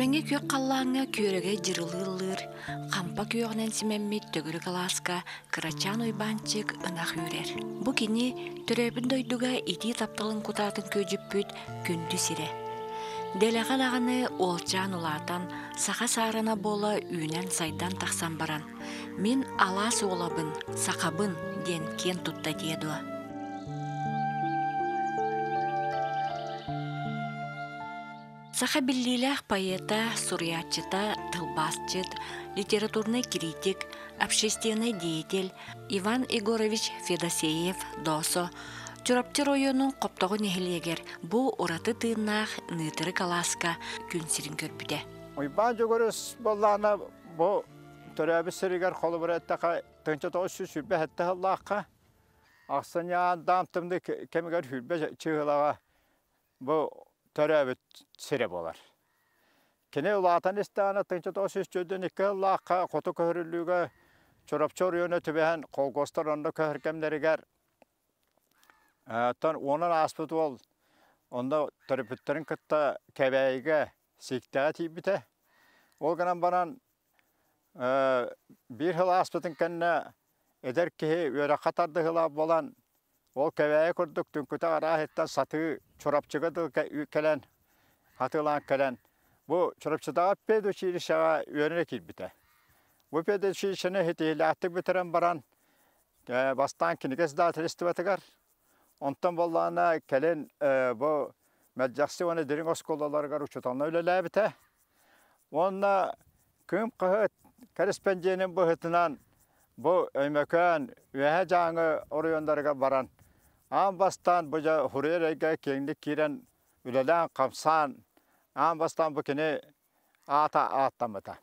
Мэҥэ күөх халлааҥҥа күөрэгэй дьырылыы ыллыыр, хампа күөҕүнэн симэммит төгүрүк алааска кырачаан Уйбаанчык ынах үүрэр. Бу кини төрөөбүт дойдуга итии тапталын кутаатын күөдьүппүт күндү сирэ. Дэлэҕэ даҕаны уолчаан улаатан, саха саарына буола үүнэн-сайдан тахсан баран, «Мин алаас уолабын, сахабын» диэн киэн тутта диэ дуо? Саха биллиилээх поэта, суруйааччыта, тылбаасчыт, литературнай критик, общественнай деятель Иван Егорович Федосеев Доосо Чурапчы оройуонун Хоптоҕу нэһилиэгэр бу ураты тыыннаах Ныытырык алааска күн сирин көрбүтэ. Уйбаан Дьөгүөрүс буоллаҕына бу төрөөбүт сиригэр холобура эттэхэ 1927 сыллаахха ахсынньы аан тымныы кэмигэр сүүрбэ чыыһылаҕа Бу төрөөбүт сирэ буолар. Кини улаатан истэҕинэ 1942 сыллаахха хоту көһөрүллүүгэ Чурапчы оройуона түбэһэн колхозтар онно көһөр кэмнэригэр оттон уонун ааспыт уол онно төрөппүттэрин кытта Кэбээйигэ Сииктэҕэ тиийбитэ. Ол гынан баран биир сыл ааспытын кэннэ эдэр киһи үөрэххэ тардыһыылаах буолан Ол Кэбээйи курдук түҥкүтэ арааһыттан сатыы Чурапчыга дылы кэлэн, хатылаан кэлэн, бу Чурапчытааҕы педучилищеҕа үөрэнэ киирбитэ. Бу педучилищены ситиһиилээхтик бүтэрэн баран, бастаан кинигэ издательствотыгар, онтон буоллаҕына кэлин бу Мэлдьэхси уонна Дириҥ оскуолаларыгар учууталынан үлэлээбитэ. Уонна Кыым хаһыат кэрэспэндьиэнин быһыытынан бу Өймөкөөн, Үөһээ Дьааҥы оройуоннарыгар баран, аан бастаан бу дьэ суруйар эйгэ киэҥник киирэн үлэлээн-хамсаан, аан бастаан бу кини аата ааттаммыта.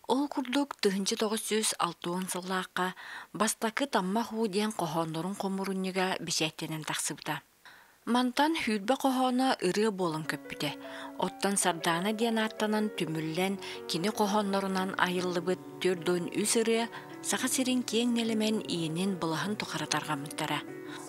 Ол курдук 1960 сыллаахха бастакы Таммах уу диэн хоһооннорун хомуурунньуга бэчээттэнэн тахсыбыта. Мантан сүүрбэ хоһооно ырыа буолан көппүтэ. Оттон Сардаана диэн ааттанан түмүллэн, кини хоһооннорунан айыллыбыт 43 ырыа Саха сирин киэҥ нэлэмэн иэнин былаһын тухары тарҕаммыттара.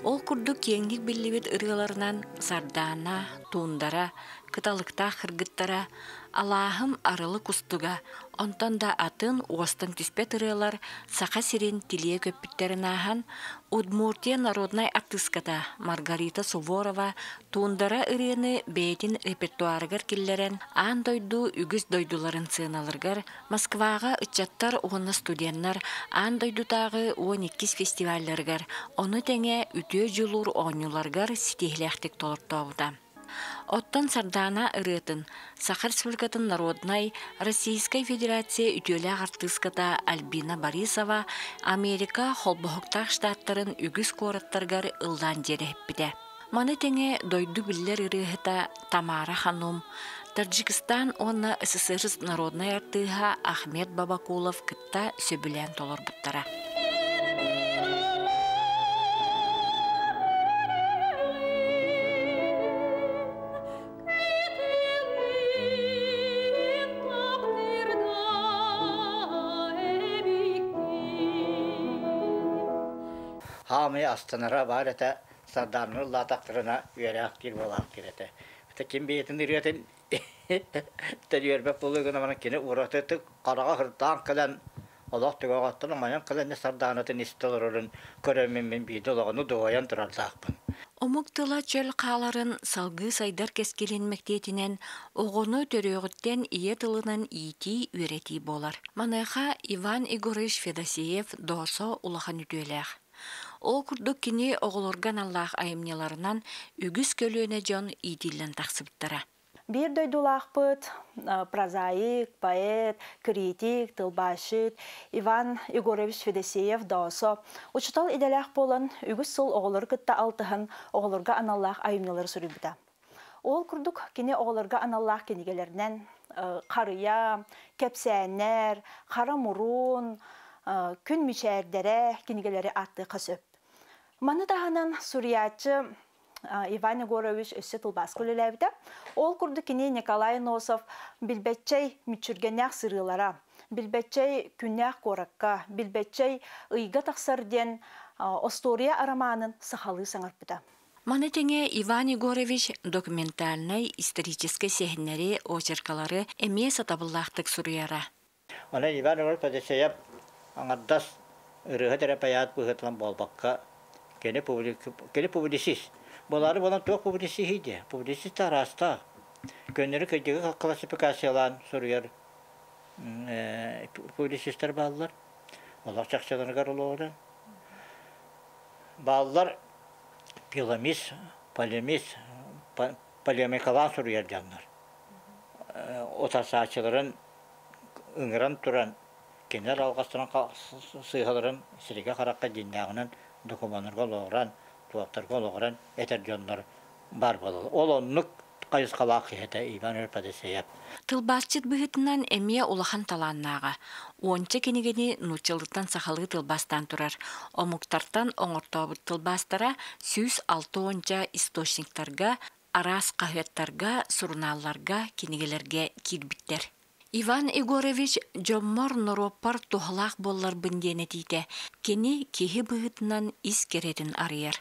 Ол курдук киэҥник биллибит ырыаларынан Сардаана, Туундара, Кыталыктаах кыргыттара, Алааһым арылы кустуга, онтон да атын уостан түспэт ырыалар Саха сирин тилийэ көппүттэрин ааһан, Удмуртия народнай артыыската Маргарита Суворова Туундара ырыаны бэйэтин репертуарыгар киллэрэн, аан дойду үгүс дойдуларын сыаналарыгар Москваҕа ыччаттар уонна студеннар аан дойдутааҕы 12 фестивалларыгар, ону тэҥэ үтүө дьулуур оонньууларыгар ситиһиилээхтик толортообута. Оттон Сардаана ырыатын Саха Республикатын народнай Российскай Федерация үтүөлээх артыыската Альбина Борисова Америка Холбоһуктаах Штаттарын үгүс куораттарыгар ыллаан дьиэрэһиппитэ. Маны тэҥэ дойду биллэр ырыаһыта Тамара Ханум, Таджикистан уонна СССР народнай артыыһа Ахмед Бабакулов кытта сөбүлээн толорбуттара. Хаамый астынара баар этэ, сардааннар ыллаатахтарына үөрэхтиир буолаахтыыр этэ. Это ким бэйэтин ырыатын тэрийэрбэт буолуо гына баран кини уратытык хараҕа сырдаан кэлэн олох түгэҕиттэн умайан кэлэн сардаанатын истэ олорорун көрөммүн мин биирдэ олоҕуну дуойан турардаахпын. Омук тыла чөл хааларын салгыы сайдар кэскилин мэктиэтинэн оҕону төрүөҕүттэн ийэ тылынан иитии-үөрэтии буолар. Маныаха Иван Егорович Федосеев Доосо улахан үтүөлээх. Ол курдук кини оҕолорго аналлаах айымньыларынан үгүс көлүөнэ дьон иитиллэн тахсыбыттара. Биир дойдулаахпыт прозаик, поэт, критик, тылбаасчыт Иван Егорович Федосеев Доосо учуутал идэлээх буолан үгүс сыл оҕолору кытта алтыһан оҕолорго аналлаах айымньылары суруйбута. Ол курдук кини оҕолорго аналлаах кинигэлэринэн Харыйа, Кэпсээннэр, Хара мурун, Күн мичээрдэрэ кинигэлэри ааттыахха сөп. Маны таһынан суруйааччы Иван Егорович өссө тылбааска үлэлээбитэ. Ол курдук кини Николай Носов Билбэтчэй мүччүргэннээх сырыылара, Билбэтчэй күннээх куоракка, Билбэтчэй ыйга тахсар диэн остуоруйа арамаанын сахалыы саҥарпыта. Маны тэҥэ Иван Егорович документальнай историческай сэһэннэри, очеркалары эмиэ сатабыллаахтык суруйара. Онон Иван Егорович Федосеев аҥардас ырыаһыт эрэ пайаат быһыытынан буолбакка, кини, кини публицист. Буолаары буолан туох публициһий диэ? Публицист араастаах. Көннөрү кырдьыгы классификациялаан суруйар публицистар бааллар. Олох чахчыларыгар олоҕуран. Бааллар пиламист, полемист, полемикалаан суруйар дьоннор. Утарсааччыларын ыҥыран туран, кинилэр алҕастарын сыыһаларын сиригэ-харахха дьиҥнээҕинэн докумуоннарга олоҕуран, туохтарга олоҕуран этэр дьоннор баар буолаллар. Ол оннук хайысхалаах киһи этэ Иван Ильич Тылбаасчыт быһыытынан эмиэ улахан талааннааҕа. Уонча кинигэни нууччалыттан сахалыы тылбаастаан турар. Омуктартан оҥортообут тылбаастара 106 уонча источниктарга, араас хаһыаттарга, сурунаалларга, кинигэлэргэ киирбиттэр. Иван Егорович дьоммор норуоппар туһалаах буолларбын диэн этиитэ кини киһи быһыытынан ис кэрэтин арыйар.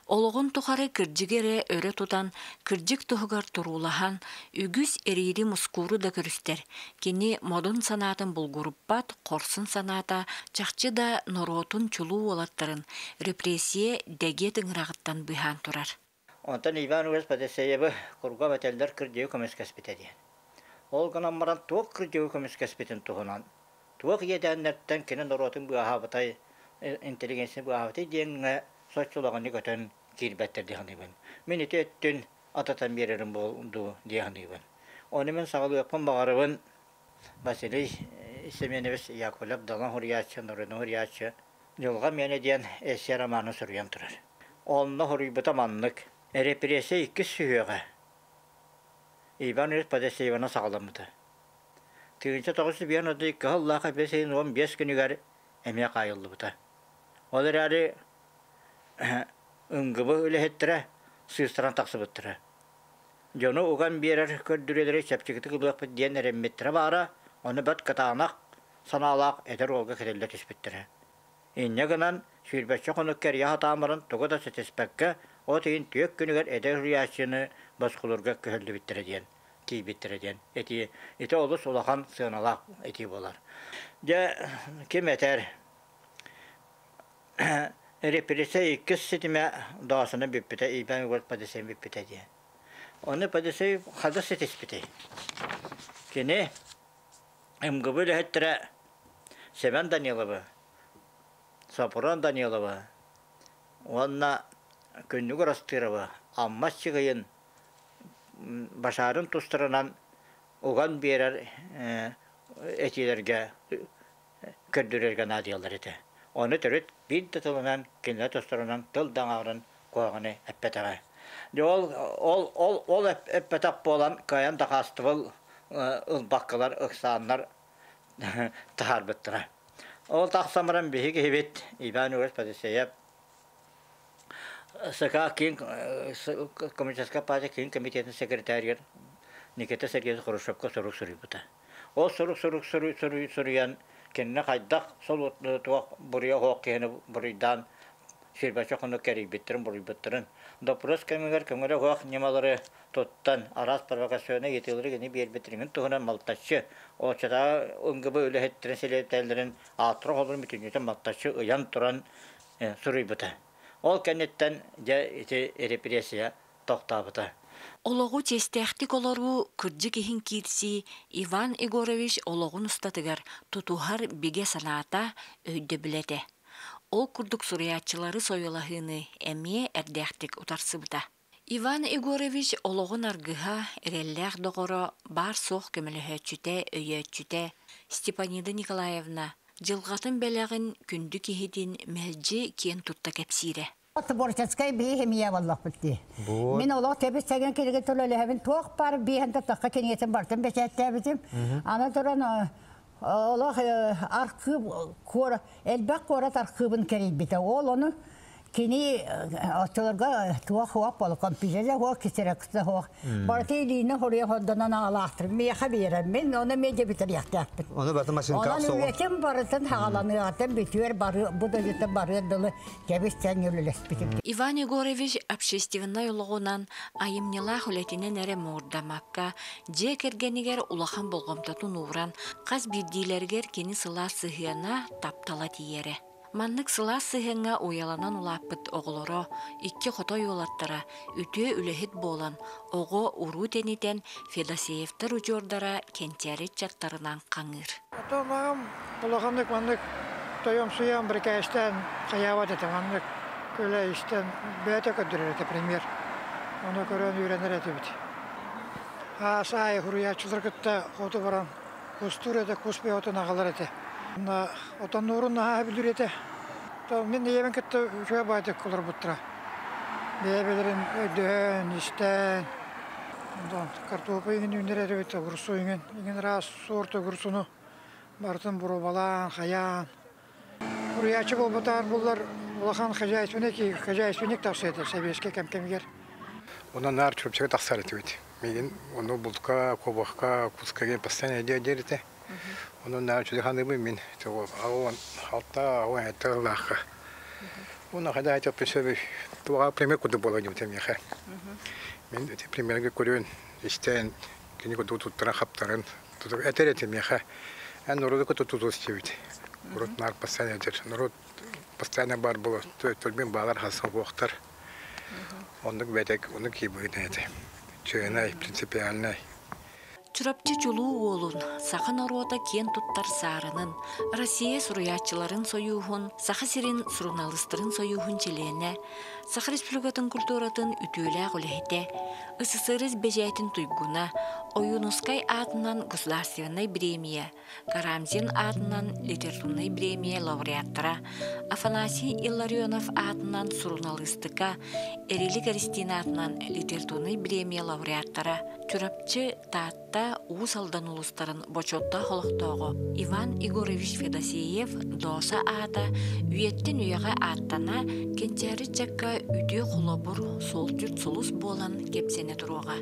Олоҕун тухары кырдьыгы эрэ өрө тутан, кырдьык туһугар туруулаһан, үгүс эриири-мускууру да көрүстэр, кини модун санаатын булгуруппат хорсун санаата чахчы да норуотун чулуу уолаттарын репрессия дэгиэ тыҥыраҕыттан быыһаан турар. Онтон Иван Егорович Федосеевы курга бэтэллэр кырдьыгы көмүскэспитэ диэн. Ол гынан баран туох кырдьыгы көмүскэспитин туһунан, туох иэдээннэртэн кини норуотун быыһаабытай, интеллигенция быыһаабытай диэҥҥэ соччолоҕуну көтөн киирбэттэр дии саныыбын. Мин ити өттүн ататан биэрэрим дуу дии саныыбын. Ону мин саҕалыахпын баҕарабын Василий Семенович Яковлев Далан суруйааччы, норуотун суруйааччы Дьылҕа миэнэ диэн эссе романы суруйан турар. Онно суруйбута маннык: Репрессия иккис сүһүөҕэ Иван Ильич Подосеевна саҕаламмыта. 1952 сыллаах 515 күнүгэр эмиэ хаайыллыбыта. Ол эрээри ЫНГБ үлэһиттэрэ сыыстаран тахсыбыттара. Дьону уган биэрэр көрдүрүөлэри чэпчэкитик ылыахпыт диэн эрэммиттэрэ баара, ону бэрт кытаанах санаалаах эдэр уолга кэтиллэ түспүттэрэ. Инньэ гынан, сүүрбэччэ хонук кэрийэ сатаан баран тугу да ситиспэккэ, от ыйын түөрт күнүгэр эдэр суруйааччыны босхолуурга күһэллибиттэрэ диэн тиийбиттэрэ диэн этии ити олус улахан сыаналаах этии буолар. Дьэ, ким этэр репрессия иккис ситимэ доосуна бүппүтэ, Иван Егорович Подосеев бүппүтэ диэн. Ону Подосеев хада ситиспитэй. Кини МГБ үлэһиттэрэ Семен Даниловы, Сопрун Даниловы уонна Күннүк Растыровы Амма Аччыгыйын башаарын тустарынан уган биэрэр этиилэргэ көрдөрөргө наадыйаллар этэ. Ону төрүт биир да тылынан кинилэр тустарынан тыл да аҥаарын куһаҕаны эппэтэҕэ. Дьэ ол ол ол ол эппэтэх буолан кыайан дакаастабыл ылбаккалар ыксааннар таһаарбыттара. Ол тахсан баран биһиги киһибит Иван Егорович Подосеев СК Киин Коммунистическая партия Киин комитетин секретарыгар Никита Сергеевич Хрущевка сурук суруйбута. Ол сурук сурук суруй суруй суруйан кинини хайдах туох буруйа суох киһини буруйдаан сүүрбэччэ хонук кэрийбиттэрин буруйбуттарын допрос кэмигэр көҥүлэ суох ньымалары туттан араас провокационнай ыйытыылары кини биэрбиттэрин туһунан малтаччы оччотооҕу НГБ үлэһиттэрин силиэдэтэллэрин ааттара холборун бүтүннүүтүн малтаччы ыйан туран суруйбута. Ол кэнниттэн дьэ ити репрессия тохтообута. Олоҕу чиэстээхтик олоруу, кырдьык иһин киирсии Иван Егорович олоҕун устатыгар тутуһар бигэ санаата, өйдөбүлэ этэ. Ол курдук суруйааччылары сойуолаһыыны эмиэ эрдээхтик утарсыбыта. Иван Егорович олоҕун аргыһа, эрэллээх доҕоро, баар-суох көмөлөһөөччүтэ, өйөөччүтэ Степанида Николаевна дьылҕатын бэлэҕин күндү киһитин мэлдьи киэн тутта кэпсиирэ. Творческай бии химия боллохпут дии. Мин олох тэбис сэгэн кинигэ төлөлөһөбүн туох бар биһэн да тахха кинигэтин бартын бэчээттээбитим. Аны туран олох архыып куора элбэх куорат архыыбын кэрийбитэ. Ол ону Кини оччолорго туох хуох бол компьютер хуох кисерекс хуох. Барыта илиинэ хоруйа хордонон аҕалаахтыр. Миэхэ биэрэр. Мин ону мен де битэриэхтээхпин. Оны баты машинка Онон үлэтим барытын хагаланыаҕыттан бүтүөр бары бу дойдуттан барыар дылы кэбис тэҥ үлэлэспитим. Иван Егорович общественнай олоҕунан айымньылаах үлэтинэн эрэ муҥурдаммакка, дьиэ кэргэнигэр улахан болҕомтотун ууран, хас биирдиилэригэр кини сылаас сыһыана, таптала тиийэрэ. Маннык сылаас сыһыаҥҥа уйаланан улааппыт оҕолоро, икки хотой уолаттара үтүө үлэһит буолан, оҕо уруу тэнитэн Федосеевтар удьуордара кэнчээри ыччаттарынан хаҥыыр. Оттон аҕам улаханнык маннык тойомсуйан, бирикээстээн хайаабат этэ. Маннык көлө истэн бэйэтэ көрдөрөр этэ премьер. Ону көрөн үөрэнэр этибит. Аас аайы суруйааччылары кытта хоту баран кустуур этэ, кус бөҕөтүн аҕалар этэ. Отоннуурун наһаа билир этэ. Мин ийэбин кытта үчүгэй баайдык олорбуттара. Бэйэ-бэйэлэрин өйдөһөн, истэн, картуопа иҥин үүнэр эбит, огурсу иҥин, иҥин ыраас суорт огурсуну барытын боруобалаан, хайаан. Уруйааччы буолбатаар буллар улахан хозяйственник, хозяйственник тахсыа этэ сэбиэскэй кэм кэмигэр. Онон наар чурапчыга тахсар этибит. Миигин ону бултка, куобахха, куска диэн постоянно диир этэ. Онон наар үчүгэй ханыыбын мин. 6 7 ыллаахха. Уонна хайда айтыппын туоҕа пример курдук буола диэбитэ миэхэ. Мин ити примергэ көрүөн, истэн, кини курдук туттаран хаптарын этэр этэ миэхэ. Эн норуоту кытта тутус диэбит. Урут наар постоянно этэр. Народ постоянно баар буолар. Төлбүн баалар хасан буохтар. Оннук бэтэк, оннук киибыгын этэ. Чыынай, принципиальнай. Чурапчы чулуу уолун, саха норуота киэн туттар саарынын, Россия суруйааччыларын сойууһун, Саха сирин суруналыыстарын сойууһун чилиэнэ, Саха Республикатын культуратын үтүөлээх үлэһитэ, СССР бэчээтин туйгуна, Ойуунускай аатынан государственнай бириэмийэ, Карамзин аатынан литературнай бириэмийэ лауреаттара, Афанасий Илларионов аатынан суруналыыстыка, Эрили Кэристиин аатынан литературнай бириэмийэ лауреаттара, Чурапчы, Таатта, Уус Алдан улуустарын бочуоттаах олохтооҕо Иван Егорович Федосеев Дооса аата үйэттэн үйэҕэ ааттана, кэнчээри ыччакка үтүө холобур, суолдьут сулус буолан кэпсэнэ туруоҕа.